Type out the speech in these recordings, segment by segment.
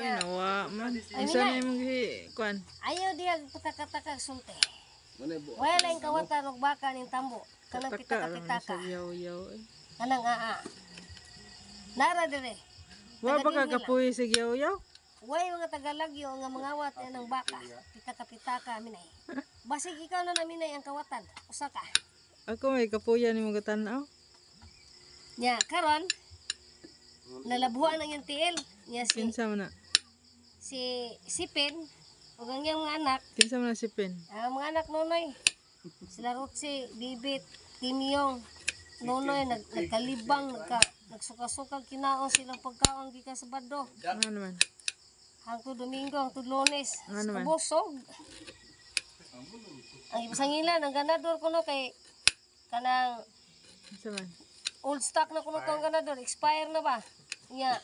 Ay, nawa man. Unsa na imong gi kuan? Ayaw diya pataka-taka sulti. Wala lang kawatan og baka ning tambo. Kanang Taka lang na pitaka-pitaka. sa yaw-yaw eh. Kanang aa. Nara dire. Wa ba ka kapuy sa yaw-yaw? Way mga Tagalagyo nga mangawat ng baka. Pitaka-pitaka minay. Basig ikaw na naminay ang kawatan. Usa ka. Ako may kapuya nimo gatan-aw. Nya karon nalabuhan ang iyang tiil. Nya si Kinsa man na? si Sipin ug ang iyang mga anak. Kinsa man na si Pin? Ang mga anak Nonoy. Sila Rutsi, Bibit, Timyong, Nonoy, nagkalibang, nagsuka-suka, kinaon silang pagkaon gikan sa bado. Ano naman? Hangtod Domingo, hangtod Lunes. Ano man? Busog. Ang ipasangilan, ang ganador kuno kay kanang Kinsa man? Old stock na kuno tong ganador, expire na ba? Nya.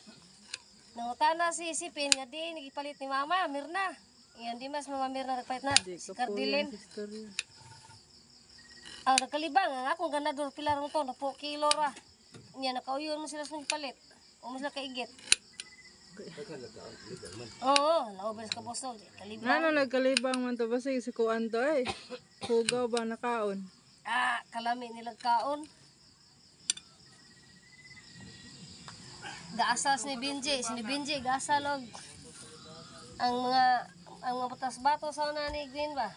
Nangutana si Sipin nga di nagipalit ni Mama, Mirna. Iyan di mas Mama Mirna nagpalit na. Di Si kapuya Cardilin. sa istorya. Ang nagkalibang, ang akong ganador pila rong to, napo kilo ra. Nya nakauyon mo sila sa palit. O mo sila kaigit. Oo, naubos ka busog. Kalibang. Ngano nagkalibang man to, basig sa kuan to eh. Hugaw ba nakaon? Ah, kalami nilang kaon. Gaasas ni Benji, si ni Benji gaasal og ang mga batas-bato sa una ni Green ba?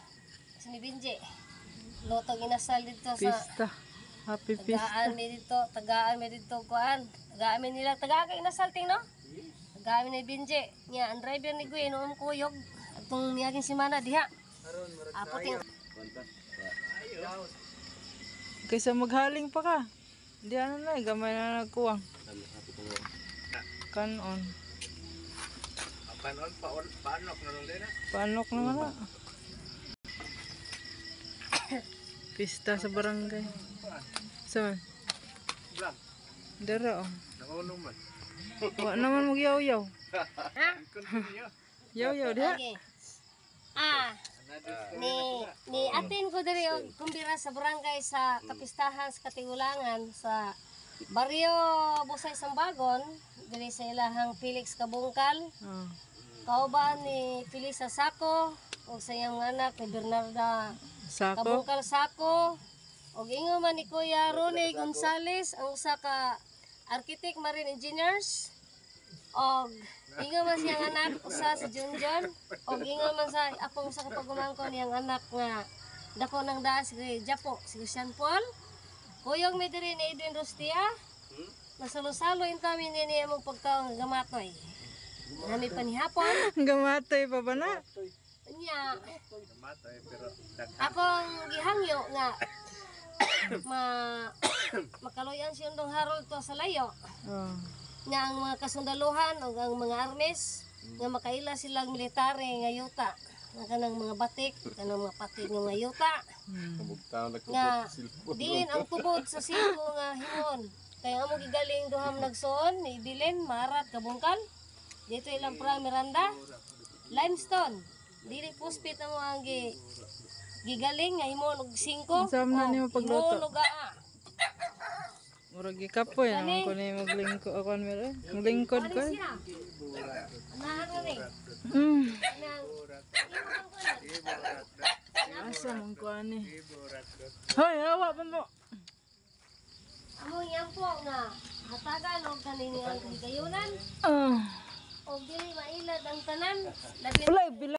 Si ni Benji. Lotog inasal dito sa Pista. Happy pista. Tagaan mi dito kuan. Tagaan mi nila, tagaan kay inasal ting no? Tagaan mi ni Benji. Nya ang driver ni Gwen kuyog atong miaging semana diha. Apo ting Kaysa maghaling pa ka. Di ano na, eh, gamay na nagkuwang. Kanon. Kanon pa paanok na lang din. Paanok na nga. Pista sa barangay. Saan? Blang. Dara oh. Nangunong man. Wa naman magyaw-yaw. Ha? Continue. Yaw-yaw diha. Okay. Ah, ni ni atin ko diri og kumbira sa barangay sa kapistahan sa Katigulangan sa Barrio Busay Sambagon diri sa ilahang Felix Kabungkal. Oh. Kauban ni Felix Sako ug sa iyang mga anak ni Bernarda Sako. Kabungkal Sako ug ingon man ni Kuya Ronnie Gonzales, ang usa ka architect marine engineers, og ingon man siyang anak usa si Junjun, og ingon man sa akong usa ka pagumangkon niyang anak nga dako ng daan si Japo, si Christian Paul. Kuyog mi diri ni Edwin Rustia. Nasalo-salo inta mi ni among pagkaon nga gamatoy nami panihapon. Gamatay pa ba na? Nya Namatay pero akong gihangyo nga ma makaluyan si Undong Harold to sa layo Oh. nga ang mga kasundaluhan o ang mga armes nga makaila silang military nga yuta nga kanang mga batik, kanang mga patik nga mga yuta nga diin ang tubod sa siko nga himon kay ang among gigaling duham nagsuon ni Ibilin Marat Kabungkal dito ilang pra Miranda limestone dili puspit ang mga gigaling nga himon og singko. Unsa man na nimo pagluto? Himon og aa. Murag gikapoy naman ko ni maglingkod ako meron. Maglingkod ko eh. Siya. Anahan na ni. Nang Asa man ko ani. Hoy, hawa pa mo. Among yampo nga hatagan og kanini ang kahigayunan Ah. og dili mailad ang tanan labi Wala bila.